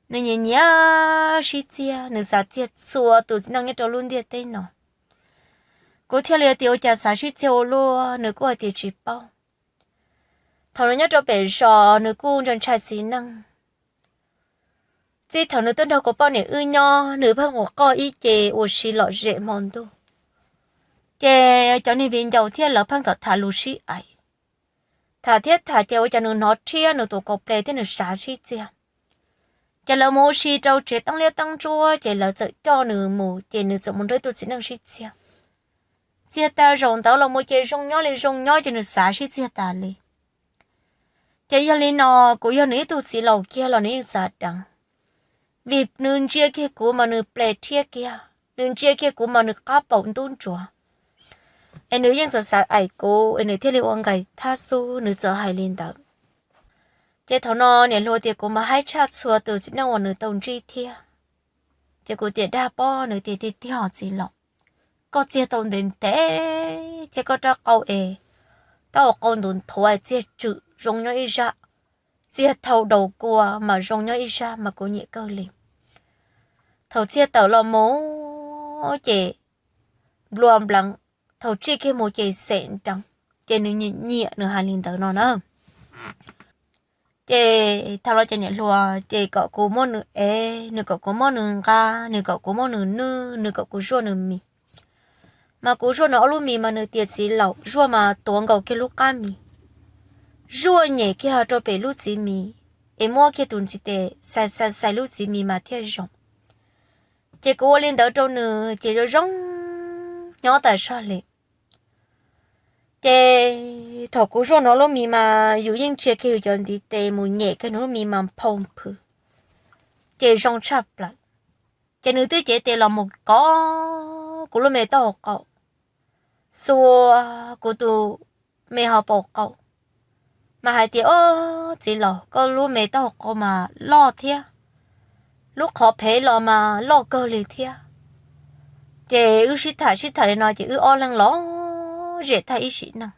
Nws nyiam nyiam sib txiag, nws xav txiag txhua tus txiv neej nyob rau lub ntiaj teb no. Kuv thiaj li tias, Ua cas xav sib txiag ua luaj? Nws kuj hais tias tsis paub. Thaum nws nyob rau pem zos nws kuj ntshai ntshai txiv neej. Txij thaum nws tuaj nrog kuv poj niam wb nyob, nws pheej ua qoj ib ce ua si lom zem hmo ntuj. Ces cov niag viv ncaus thiab lawv pheej tom tham lus sib aim, tham thiab tham ces ua cas nws hnov rhiab nws tus kaus ples thiab nws xav sib txiag. Ces lawv mus ua si rau tsev teeb liab teeb ntsuab ces lawv txawm coj nws mus ces nws txawm mus nrog ib tug txiv neej sib txiag. Txiag tag zaum ntawd los mus ces zoo nyob li zoo nyob ces nws xav sib txiag tas li. Ces yog li no, kuv yog nws ib tug txiv laus kiag los nws yeej xav deev, vim nws ntsia kiag kuv mas nws ples rhiab kiag, nws ntsia kiag kuv mas nws qab paum ntub ntsuav. Es nws yeej xav xav aim kuv es nws thiaj li ua nqaim thab xub, nws txawm hais li ntawd. Ces thaum no niam hluas tias kuv mas haib tshaj txhua tus txiv neej uas nws tau ntsib thiab. Ces kuv tias dag pob, nws tias tiag tiag os txiv laus, koj txiag tau ntev ntev thiab koj rab qau es taub hau qau ntuv nthuav, txiag tswm zoo nyob ib zaj, txiag thau daus kua mas zoo nyob ib zaj mas kuv nyiam kawg li. Thaum txiag tawm los mus ces nplua npleev, thaum tsij kiag mus ces xem nreev, ces nws nyiam nyiam nws hais li ntawd no na. Ces thaum no ces niam hluas ces kom kuv muab nws ev, nws kom kuv muab nws nqa, nws kom kuv muab nws nwj, nws kom kuv zuaj nws mis. Mas kuv zuaj nws ob lub mis mas nws tias txiv laus, zuaj mas tuav nkaus kiag lub qab mis, zuaj nyem kiag rau pem lub txiv mis, es muab kiag tus ntiv tes xais xais xais lub txiv mis mas thiaj zoo. Ces kuv ua li ntawd rau nws ces zoo zoo nyob tas zog li. Ces thaum kuv zuaj nws ob lub mis mas yus yeej ntsia kiag yus cov ntiv tes mus nyem kiag nws lub mis mas nphau nphwv, ces zoo tshaj plaws. Ces nws twb cev tes los mus kov kuv lub me taub hau qau, xuas kuv tus me hauv paus qau, mas hais tias, Ob, txiv laus, koj lub me taub hau qau mas loj thiab, lub qhov phev los mas loj kawg li thiab. Ces wb sib tham sib tham li no ces wb ob leeg los zem tag ib sim neej.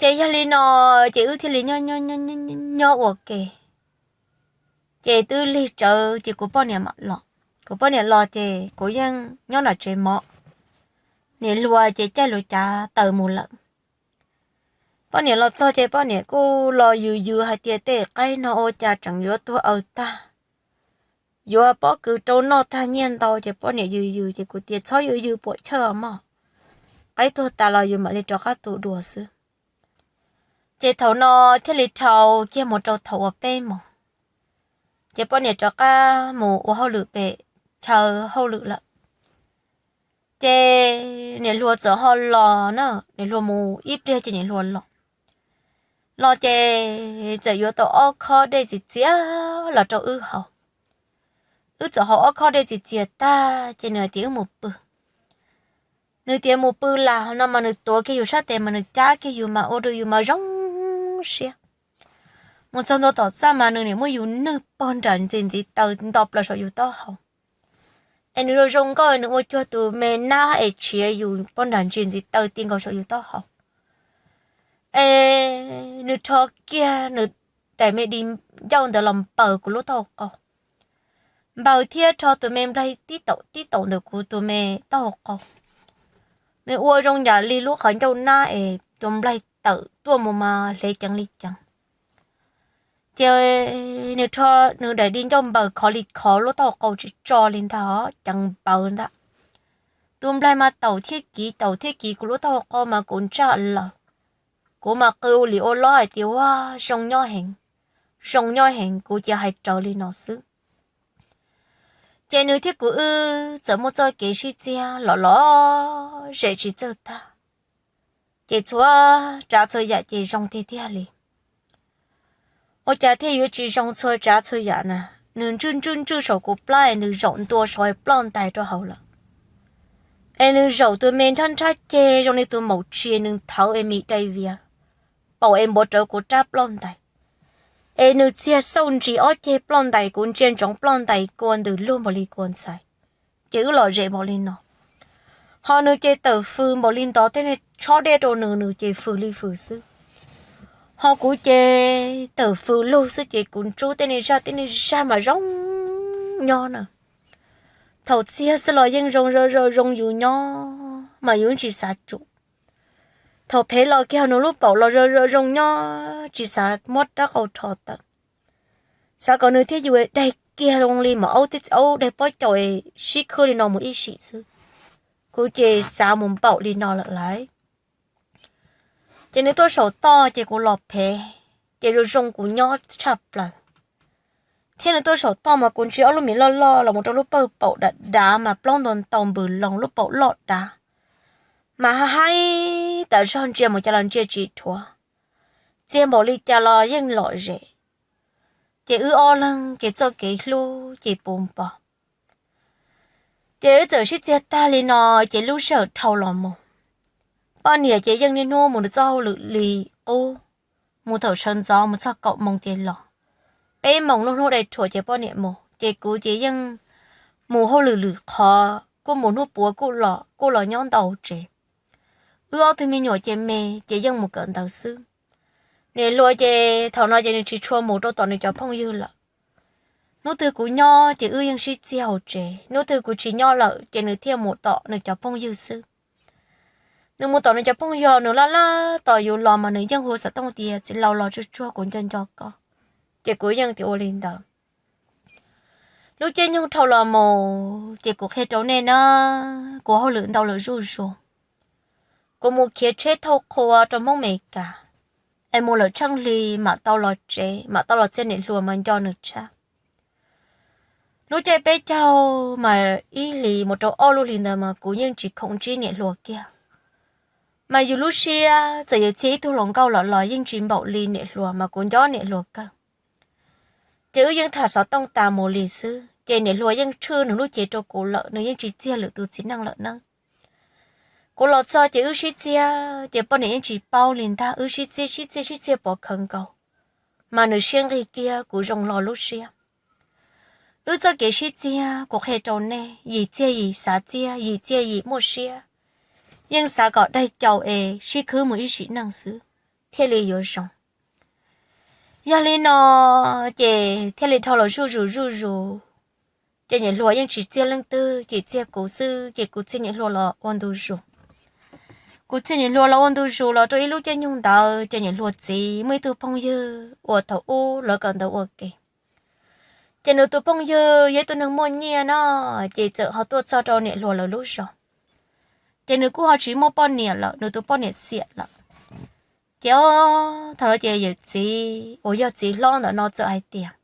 Ces yog li no ces wb thiaj li nyob ua ke. Ces twb lig tsawv ces kuv poj niam mam los. Kuv poj niam los ces kuv yeej nyob nram tsev mov. Niam hluas ces caij lub cav taws mus lawm. Poj niam los txog ces poj niam kuj los yws yws hais tias, Tej qaib no ua cas tseem yuav tuag aws tag, yuav pob kws rau noj tag nyiaj ntau. Ces poj niam yws yws ces kuv tias, Txhob yws yws puam chawj mog, qaib tuag tas los yus mam li rov qab tu dua xwb. Ces thaum no thiaj li dhau kiag mus rau thaum uas peb moos, ces poj niam rov qab mus ua hauj lwm pem chaw hauj lwm lawm. Ces niam hluas txawm ho los na, niam hluas mus ib pliag ces niam hluas los. Los ces txawm yuav tau ob khob dej txias txias los rau wb haus. Wb txawm haus ob khob dej txias txias tag ces nws hais tias wb mus pw. Nws tias mus pw las no mas nws tuav kiag yus sab tes mas nws cab kiag yus mas ua rau yus mas zoo siab. Mus txog ntua tom txaj mas nws niam muab yus nwj pog nram ntsis ntxiv taw nto plaws saum yus taub hau. Es nws zoo zoo nkauj nws ua cuag tus me nab es tshiav yus pog nram ntsis ntxiv taw ti nkaus saum yus taub hau. Es nws rho kiag nws daim me di ncauj ntawd los npaws kuv lub taub hau qau, npaws thiab rho tus me nplaig tib taum tib taum ntawm kuv tus me taub hau qau. Nws ua zoo yam li lub qhov ncauj nab es tus nplaig tawm tuaj mus mas hle ceev li ceev. Ces nws rho nws daim di ncauj npaws khov li khov, lub taub hau qau tsis tso li ntag, ceev npaws ntag. Tus nplaig mas taum thiab kiv taum thiab kiv kuv lub taub hau qau mas kuv ntsaj lawm. Kuv mas qw ua li ua lob hais tias, ua, zoo nyob heev, zoo nyob heev, kuv cia hais raws li no xwb. Ces nws thiab kuv wb txawm muaj txoj kev sib txiag los los zem tsis txawj tag. Ces txhua tsav txhua yam ces zoo tiag tiag li. Ua cas thiaj yuav tsis zoo txhua tsav txhua yam na? Nws ntswj ntswj ntswj saum kuv plab es nws zaum ntua saum ploj ntais rau hauv lawm. Es nws zaum tus me nrhab nrhab ceg zoo li tus maum tshis, nws thawv es mis dai vias, paum es npuav rawv kuv rab ploj ntais. Es nws txiag xauj ntsis ob ceg ploj ntais, kuv ntsia ntsoov ploj ntais kua ntws lug npaum li kua ntxhais. Ces wb lom zem npaum li no. Ho nws ces tawm fws npaum li ntawd, tej niag tshob dej rau nws, nws ces fws li fws xwb. Ho kuv ces tawm fws lug xwb ces kuv ntsub tej niag zaj, tej niag zaj mas zoo nyob na. Thaum txiag xwb los yeej zoo zoo zoo yus nyob mas yus tsis xav tsum. Thaum phem los kiag nws lub paum los zoo zoo zoo nyob tsis xav muab rab qau rho tawm. Xav kom nws thiab yus daig kiag zoo li mas aub thiab txiv aub daig pob caus sib khwb li no mus ib sim xwb. Kuv ces xav mus npaum li no lawm lauj. Ces nws tuaj saum toj ces kuv los phem, ces zoo zoo kuv nyob tshaj plaws. Thiab nws tuaj saum toj mas kuv ntsia ob lub mis loj loj los mus rau lub pawg paum dav dav mas plaub ntau ntau npws loos, lub paum loj dav, mas ha haib tas zog, ntsia mus cas los ntsia tsis dhuav, txiag npaum li cas los yeej lom zem. Ces wb ob leeg ces txoj kev hlub ces puv npo. Ces wb txawm sib txiag tag li no, ces lub sij hawm dhau los mus, poj niam ces yeej niaj hnub mus nws txoj hauj lwm li qub, mus thaum sawv ntxov mus txog kaum moos ces los, peb moos lub hnub dai rhuam ces poj niam mus, ces kuv ces yeej mus hauj lwm lwm qhov, kuj mus hnub puav kuj los, kuj los nyob ntau tsev. Wb ob tug me nyuam ces me, ces yeej mus kawm ntawv xwb. Niam hluas ces thaum no ces nws tsis tshua mus rau tom nws cov phooj ywg lawm. Hnub twg kuv nyob ces wb yeej sib txiag hauv tsev, hnub twg kuv tsis nyob lawm ces nws thiaj mus tom nws cov phooj ywg xwb. Nws mus tom nws cov phooj ywg, nws laj laj tos yus los mas nws yeej hu xov tooj tias txiv laus los tsuag tsuag kuv nco nco koj. Ces kuv yeej tias ua li ntawd. Lub caij nyoog dhau los mus ces kuv qhia rau nej na, kuv hauj lwm ntau lawm zuj zus. Kuv mus khiav tsheb thauj qhua rau Hmoob Amelikas, es mus lawm tsheej hli mam tau los tsev, mam tau los txog niam hluas mas nco nws tshaj. Lub caij peb caug mas ib hlis mus rau ob lub hlis ntawd mas kuv yeej tsis khoom ntsib niam hluas kiag. Mas yus lub siab txawm yuav txia ib tug hluas nkauj lawm los yeej tsis npaum li niam hluas, mas kuv nco niam hluas kawg. Ces wb yeej tham xov tooj tas mus li xwb, ces niam hluas yeej tshwj nws lub cev rau kuv lawm, nws yeej tsis txiag lwm tus txiv neej lawm nawb. Kuv los txog ces wb sib txiag, ces poj niam yeej tsis paub li ntag, wb sib txiag sib txiag sib txiag pov khawv nkaus, mas nws siab nqig kiag kuv zoo hlo lub siab. Wb txoj kev sib txiag kuv qhia rau nej, yim txiag yim xav txiag, yim txiag yim muaj siab, yeej xav kom daig cau es sib khwb mus ib sim neej xwb thiaj li yuav zoo. Yog li no ces thiaj li dhau los zuj zus zuj zus. Ces niam hluas yeej tsis txiag leej twg, ces txiag kuv xwb, ces kuv txiag niam hluas los ua ntu zus. Kuv txiag niam hluas los ua ntu zus los rau ib lub caij nyoog ntawd ces niam hluas txiv muaj ib tug phooj ywg uas thaum ub lawv kawm ntawv ua ke. Ces nws tus phooj ywg yog ib tug neeg muaj nyiaj no, ces txawm ho tuaj txog rau niam hluas lawv lub zos. Ces nws kuj ho tsis muaj poj niam lawm, nws tus poj niam xiam lawm. Ces o, thaum no ces yawm txiv uas yog txiv hlob ntawm no txawm hais tias,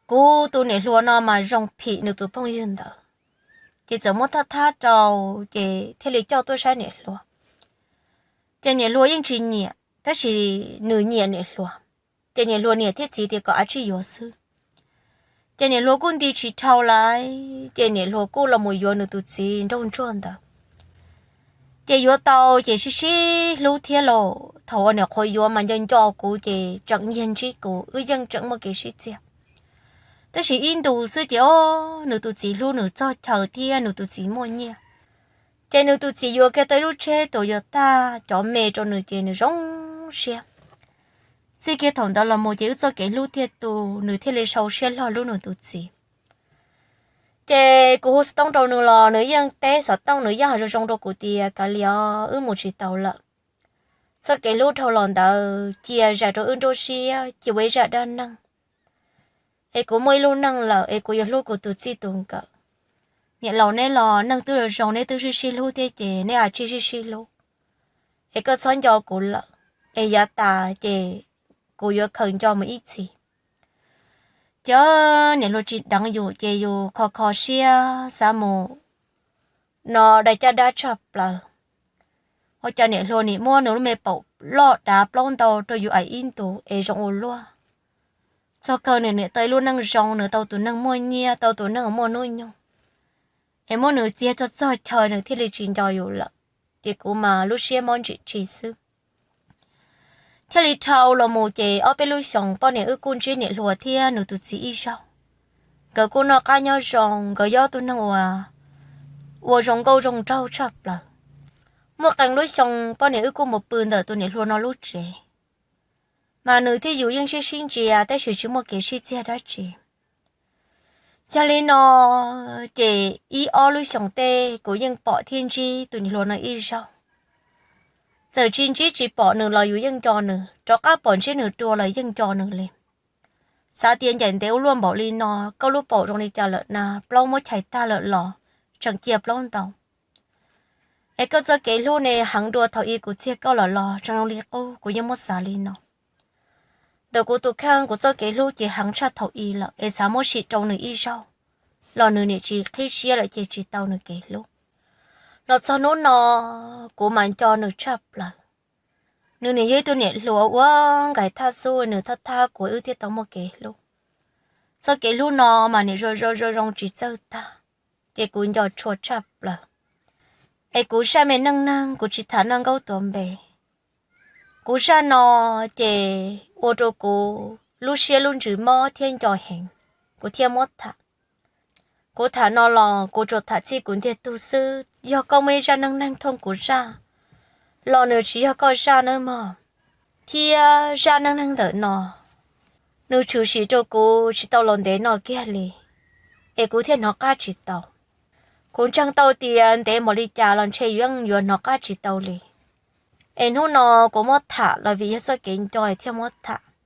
kuv tus niam hluas no mas zoo phim nws tus phooj ywg ntawd. Ces txawm muab thab thab rau, ces thiaj li coj tuaj saib niam hluas. Ces niam hluas yeej tsis nyiam, tab sis nws nyiam niam hluas. Ces niam hluas niam thiab txiv tias kom ab tsi yuav xwb. Ces niam hluas kuj nti tsis dhau lawm, ces niam hluas kuj los mus yuav nws tus txiv nraug ntsuag ntawd. Ces yuav tau ces sib sib hlub thiab lauj. Thaum uas niam hluas yuav mas nco nco kuv ces tseem nyiag ntsib kuv, wb yeej tseem muaj kev sib txiag. Tab sis ib ntus xwb ces o, nws tus txiv hlub nws txog chaw thiab nws tus txiv muaj nyiaj. Ces nws tus txiv yuav kiag tau ib lub tsheb Toyota cov me rau nws ces nws zoo siab. Txij kiag thaum ntawd los mus ces wb txoj kev hlub thiaj tu, nws thiaj li sau siab log hlub nws tus txiv. Ces kuv hu xov tooj rau nws los nws yeej teb xov tooj, nws yeej hais zoo zoo rau kuv tias kav liam os, wb mus tsis tau lawm. Txoj kev hlub dhau los ntawd cia zam rau wb nruab siab, cia ua ib zaj dab neeg. Es kuv muaj ib lub neej lawm es kuv yuav hlub kuv tus txij tus nkawm. Niam laus neb los neej twb zoo zoo, neb twb sib sib hlub thiab ces neb cia li sib sib hlub. Es koj txhob nco kuv lawm, es yav tas ces kuv yuav khaws nco mus ib txhis. Ces niam hluas tsis deev yus ces yus kho kho siab xav mus no dai caj dab tshaj plaws. Ua cas niam hluas nim muab nws lub me paum loj dav plaub ntau rau yus aim ib ntus es zoo ua luaj. Txog kawg nws niam tau ib lub neej zoo, nws tau tus neeg muaj nyiaj, tau tus neeg muaj hnub nyoog, es muab nws txiag txog txog chaw nws thiaj li tsis nco yus lawm. Ces kuv mas lub siab mob ntsim tsis xwb. Thiaj li dhau los mus ces ob peb lub xyoos poj niam wb kuj ntsib niam hluas thiab nws tus txiv ib zaug. Nkawd kuj noj qab nyob zoo, nkawd yog tus neeg uas ua zoo nkauj zoo nraug tshaj plaws. Muaj qee lub xyoo poj niam wb kuj mus pw ntawm tus niam hluas no lub tsev, mas nws thiab yus yeej sib sib ntsia tab sis tsis muaj kev sib txiag dab tsi. Yog li no ces ib ob lub xyoos tej kuv yeej pom thiab ntsib tus niam hluas no ib zaug. Txawm tsis ntsib tsis pom nws los yus yeej nco nws, rov qab pom ntsib nws dua los yeej nco nws li. Xav tias ncaim ntev ua luaj npaum li no, koj lub paum zoo li cas lawm na, plaub muab chais tag lawm los tseem cia plaub ntau. Es koj txoj kev hlub ne heev dua thaum ub kuv txiag koj lawm los tseem zoo li qub, kuv yeej muab xav li no. Ntawm kuv tus kheej kuv txoj kev hlub ces heev tshaj thaum ub lawm es xav muab sim rau nws ib zaug, los nws niam tsis qhib siab lawm ces tsis tau nws kev hlub. Los txog hnub no kuv mas nco nws tshaj plaws. Nws niam yog ib tug niam hluas ua nqaim thaj xub, nws thab thab kuv wb thiaj tau muaj kev hlub. Txoj kev hlub no mas niam zoo zoo zoo zoo tsis txawj tag, ces kuv nco tshua tshaj plaws. Es kuv zaj me neej neeg kuv tsis tham noj nkaub tuav npe. Kuv zaj no ces ua rau kuv lub siab lub ntsws mob thiab nco heev, kuv thiaj muab tham. Kuv tham no los kuv tsuas tham txij kuv ntiag tug xwb, yog koj muaj ib zaj neej neeg thooj kuv zaj los nws tsis yog koj zaj nawb mog. Thiab zaj neej neeg ntawm no nws tshwm sim rau kuv tsis tau los ntev no kiag li, es kuv thiaj hnov qab tsis tau. Kuv ntseeg tau tias ntev npaum li cas los ntshe yuav yuav hnov qab tsis tau li. Es hnub no kuv muab tham los vim yog txoj kev nco thiaj muab tham.